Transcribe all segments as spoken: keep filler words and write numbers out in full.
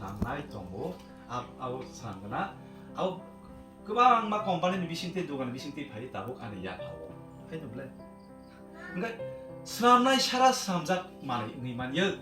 Swnamnai tongo, ab-, abo swnamgwna, abo kwbangma company ni bisingtwi, dogan ni bisingtwi phai tabuk ani yaphao. Haino belai. Hwnkhe swnamnai sara swnamjak manwi wngwi manyo.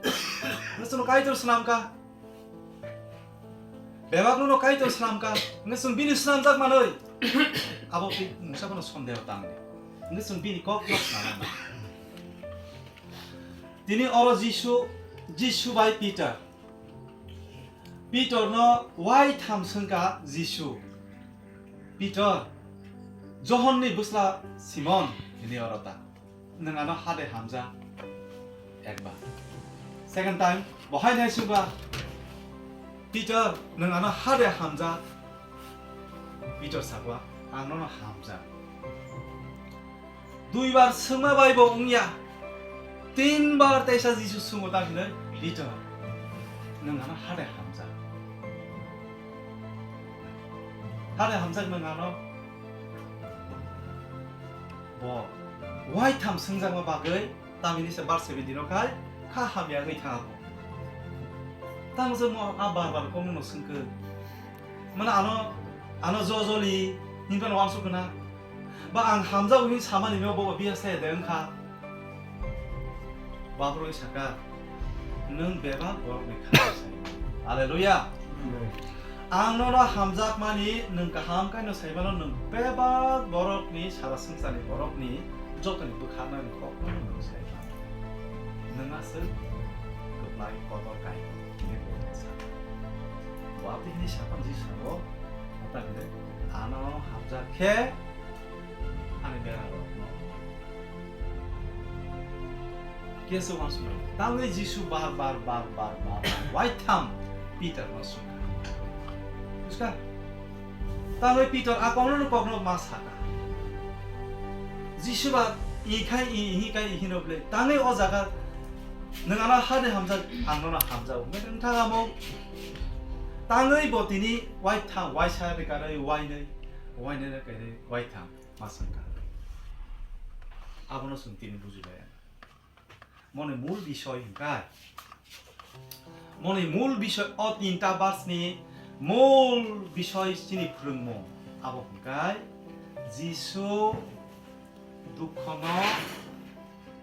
Hwnkhe chwngno Kaitor swnamkha. Bebakno no Kaitor swnamkha. Hwnkhe chwng bini swnamjak manwi. Abo twi mungsa bono sondeho tangdi. Hwnkhe chwng bini kok no swnamnai. Tini oro Jisu, Jisu bai Peter. Peter no wai tham swngkha Jisu. Peter, Johon ni bwsla Simon, tini oro ta. Nwng ano hade hamja. Ekbar. Second time, bo hai nai swngkha. Peter, nwng ano hade hamja. Peter sakwa, ang nono hamja. Duibar swngma bai bo wngya. Tinbar teisa Jisu swngwi ta hinwi, Peter, nwng ano hade hamjak. Hade hamjak nwng ano. Bo waitham swngjakma bagwi, tamini se bar seventeen o khai, kha hamya wngwi thang ako. Tamo se mo a bar bar kok no swngkhe. Mane ano, ano jo joli, hinphano wansuk khna. Ba ang hamjago hin samani no bo biya saya de wngkha. Babroi saka, nwng bebak borokni kha sai. Hallelujah. Amen. Ang nono hamjakmani nwng kaham kaino saimano, nwng bebak borokni, sara swngcharni borokni jotoni bwkharnani kokno nwng saimano. Nwng aswk kwplai kotor kai, hwnwi bo sa. Bo aboni hwnwi sakha Jisu sabo, "Ano hamjak khe ani berarokno." Keso wansukmani. Tangwi Jisu bar bar, bar bar, bar bar waitham Peter no swngkha. Buskha? Tangwi Peter a kokno kokno ma saka. Jisu ba ikhai i, ihikai ihino ble. Tangwi o jaga nwng ano hade hamjak, ang nono hamjago. Methang thangamo. Tangwi bo tini waitham, waisa bekarwi wainwi, wainwi bekarwi waitham. Ma swngkha. Abono chwng tini bujibai. Moni mul bisoi hwnkha. Moni mul bisoi o tinta verse ni mul bisoi chini phwrwngmung. Abo hwnkha Jisu dukhono,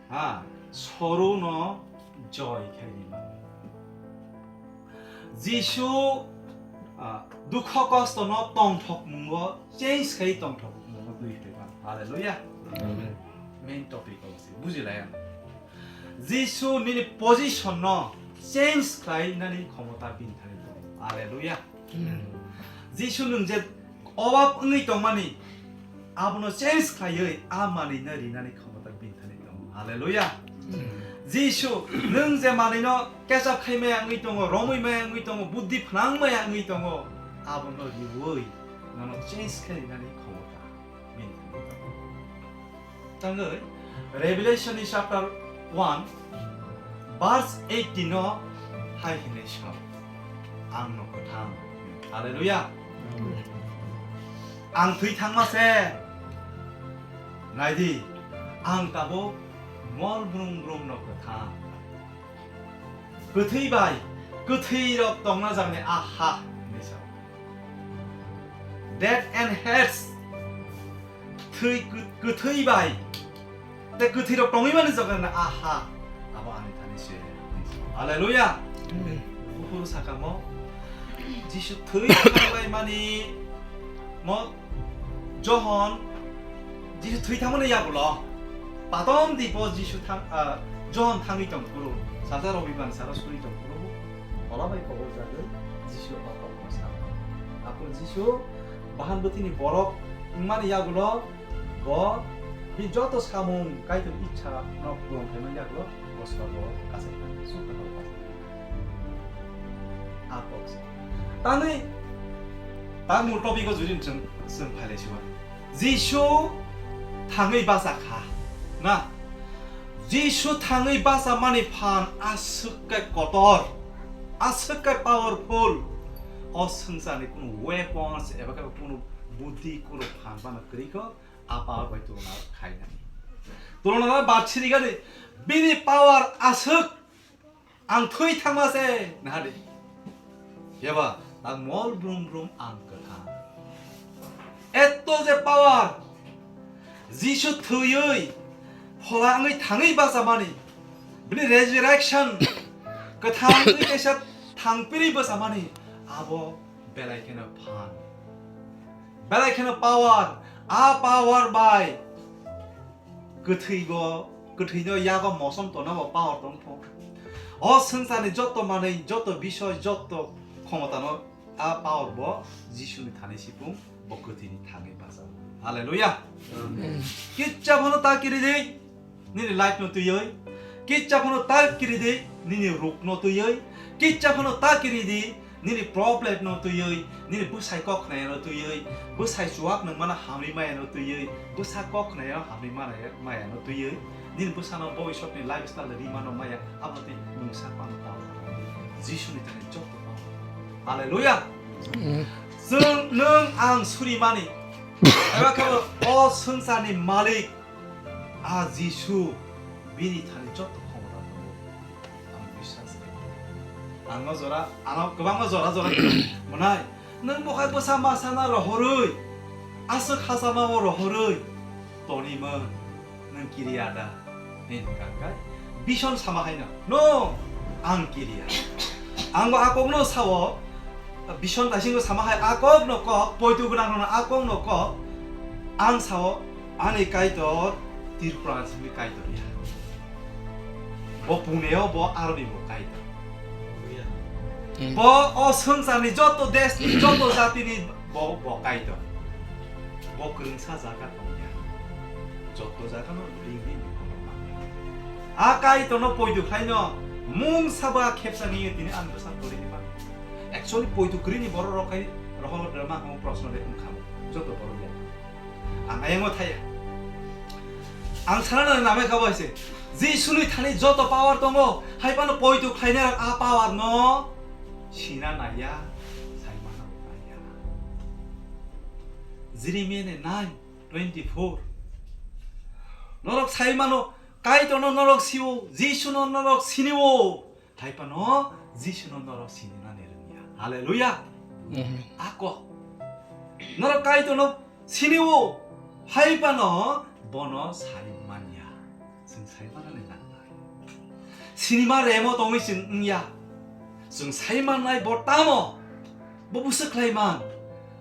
ha, soruno joy khaidi mano. Jisu, ah, dukho kosto no tongthok mungo change khai tongthok mungo twi khai mano. Hallelujah. Amen. Main topic o se bujilai ang. Jisu nini position no change khlai nani khomota bini thani tongo. Hallelujah. Amen. Jisu nwng je obab wngwi tongmani, abono change khlaiwi a manwino rinani khomota bini thani tongo. Hallelujah. Jisu, nwng je manwino kechap khai maya wngwi tongo, romwi maya wngwi tongo, buddhi phnang maya wngwi tongo, abono riui nono change khe rinani khomota bini thani tongo. Tangwi Revelation ni chapter one, verse eighteen no hai hinwi sa, "Ang no kwthang." Hallelujah. Ang thwi thangma se. Naidi, ang tabuk mol brung brung no kwthang. Kwthwi bai, kwthwi rok tongna jagani aha hinwi sa. Death and hell. Thwi kw-, kwthwi bai. Te kwthwi rok tongwi mani jagani aha. Abo ani thani se. Hallelujah. Amen. Buphuru sakamo Jisu thwi thangbai mani mo Johon, Jisu thwi thangmani yagulo, patom dipo Jisu thang, ah, Johon thangwi tong phuru, sasa Robiban sara suri tong phuru, ola bai kobor jagwi Jisu o kokno sa. Aphuru Jisu bahan bwthwini borok wngmani yagulo, bo bini joto samung Kaitor ichha no phuron khaimani yagulo, bo sorgo kasai thangwi, sukha kasai. A kok se. Tangwi, tang mul topic o juri chwng, chwng phailai siwa. Jisu thangwi bacha kha. Na? Jisu thangwi bacha mani phan aswk kai kotor, aswk kai powerful. O swngcharni kunu weapons eba khe kunu buddhi kunu phan bana kwrwi kho, a power bai tulona khainani. Tulona na ba chirigani, bini power aswk. Ang thwi thangma se, nahadi. Yaba, tak mol brum brum ang kwthang. Etto je power, Jisu thwiwi, phola wngwi thangwi bachamani, bini resurrection, kwthang wngwi kaisa thangpirwi bachamani, abo belai kheno phan. Belai kheno power, a power bai kwthwibo, kwthwino yago mosom tona bo power tong pho. O swngcharni jotto manwi, jotto bisoi, jotto khomotano a power bo Jisuni thani sipung, bo kwthwini thangwi bacha. Hallelujah. Amen. Kicha phano ta kiri di, nini life no twiwi. Kicha phano ta kiri di, nini ruk no twiwi. Kicha phano ta kiri di, nini problem no twiwi, nini bwsai kok khnaya no twiwi, bwsai chuwak nang mana hamri maya no twiwi, bwsa kok khnaya hamri maya, maya no twiwi, nini bwsa no boi sokni lifestyle ri mano maya, abo twi mungsa pano ta. Jisuni thani jotto pano. Hallelujah. Mm. Chwng, nwng, ang suri mani. Eba khe o swngcharni malik, a Jisu, bini thani jotto khomota tongo. Ang biswas khe. Ang o jora, ano kwbangma jora jora mwnai. Nwng bo khai bwsa masa na rohorwi, aswk hachama o rohorwi tonwi mwn. Nwng kiriya da? Hwnwi hwnkha khe Bison sama haino, "No, ang kiriya." Ang bo a kokno sao, Bison taisingo sama hai a kokno kok, poito gwnangrokno a kokno kok, ang sao, "Ani Kaitor Tripura simi Kaitor ya." Bo Pune-o bo aroni bo Kaitor. Hmm. Bo o swngcharni joto deshni, joto jatini bo, bo Kaitor. Bo kwrwngsa jaga tongya. Joto jagano ring ring ni kono manya. A Kaitorno poito khlaino mung sabo a khepsa nini tini ang bwsa kwrwi ni mano. Actually, poito kwrwi ni borok rok khai rohor drama ang proshno de wngkha. Joto borok ya. Ang ayang o thaya. Ang sana nang namai kha bai se. Jisuni thani joto power tongo. Hai phano poito khlainai rok a power no sina naiya, sai mana naiya. Jeremiah ni nine twenty-four. Norok sai mano, Kaitorno norok sio, Jisuno norok sinio. Hai phano Jisuno norok sininani rwngya. Hallelujah. Amen. Ako. Norok Kaitorno sinio, hai phano bono sai manya. Chwng sai manani nangnai. Sinima remo tongwi chwng wngya. Chwng sai mannai bo tamo? Bo bwswk khlai man?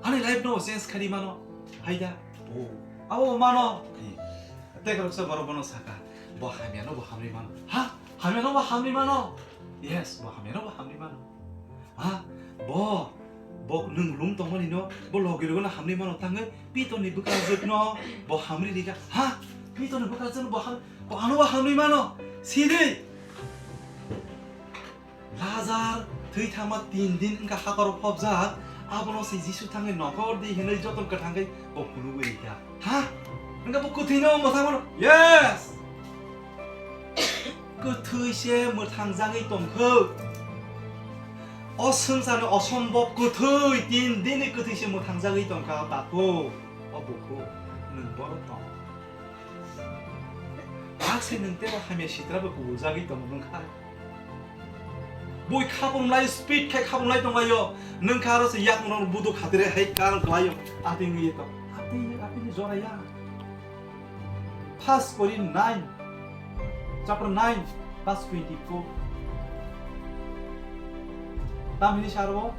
Ani life no change khari mano. Hai da? O, abo mano. Tei khoroksa borok bono saka, "Bo hamya no bo hamri mano." Ha? Hamya no bo hamri mano? Yes, bo hamya no bo hamri mano. Ha? Bo, bo nwng lung tongmani no, bo logi logi no hamri mano tangwi, Pitor ni bwkha jwk no, bo hamri rika. Ha? Pitor ni bwkha jwk no bo ham, bo ano bo hamri mano. Sidi. Lazar thwi thangma tin din wngkha hakoro phobjak, abono se Jisu thangwi nokhor di hinwi joto kwthang khe bo phunugwi rikha. Ha? Wngkha bo kwthwino mwthangmano? Yes! Kwthwi se mwthangjagwi tongkha. O swngcharni osombob kwthwi tin dini kwthwi se mwthangjagwi tongkha o takhuk, o bukhuk, nwng boro tong. Bakse nwng tebo hamya sitra bo kubuljagwi tong nwng kha. Bui khapung lai speed khai khapung lai tong laio. Nwng kha aro se yakung rok budu khatire hai kar klaio. Ati ngi to. Ati, ati ni jora ya. First Korin nine, chapter nine, verse twenty-four. Tamhini saro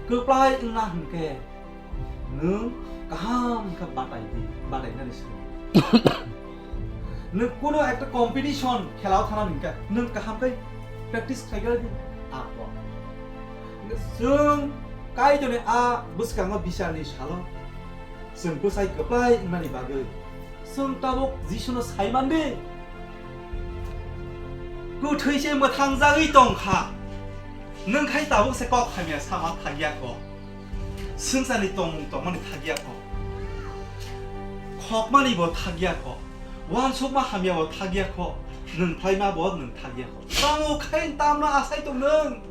kwplai wngna hwnkhe nwng kaham khe batai di, batainani simi. Nwng kuno ekta competition khelao thana hwnkhe nwng kaham khe practice khlai di. Apo. Chwng Kaitorni a bwskango bicharni salo chwng bwsai kwplai wngnani bagwi chwng tabuk Jisuno sai mandi. Kwthwi se mwthangjagwi tong kha. Nwng khai tabuk se kok hamya sama thagya kho. Swngcharni tongmung tongmani thagya kho. Khokmani bo thagya kho. Uansukma hamya bo thagya kho. Nwng phlaima bo nwng thagya kho. Tamo khai tamno asai tong nwng?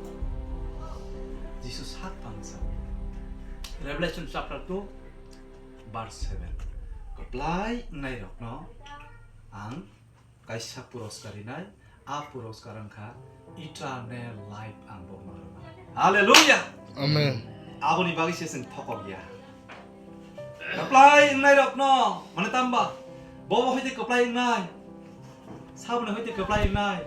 Jisu sak tang sa. Revelation chapter two, verse seven. Kwplai wngnai rokno ang kaisa puroskar rinai, A puroskar wngkha eternal life ang bo manrwkha. Hallelujah! Amen. Aboni bagwi se chwng thokok ya. Kwplai wngnai rokno, mane tamba, bobo hoite kwplai wngnai, saboni hoite kwplai wngnai.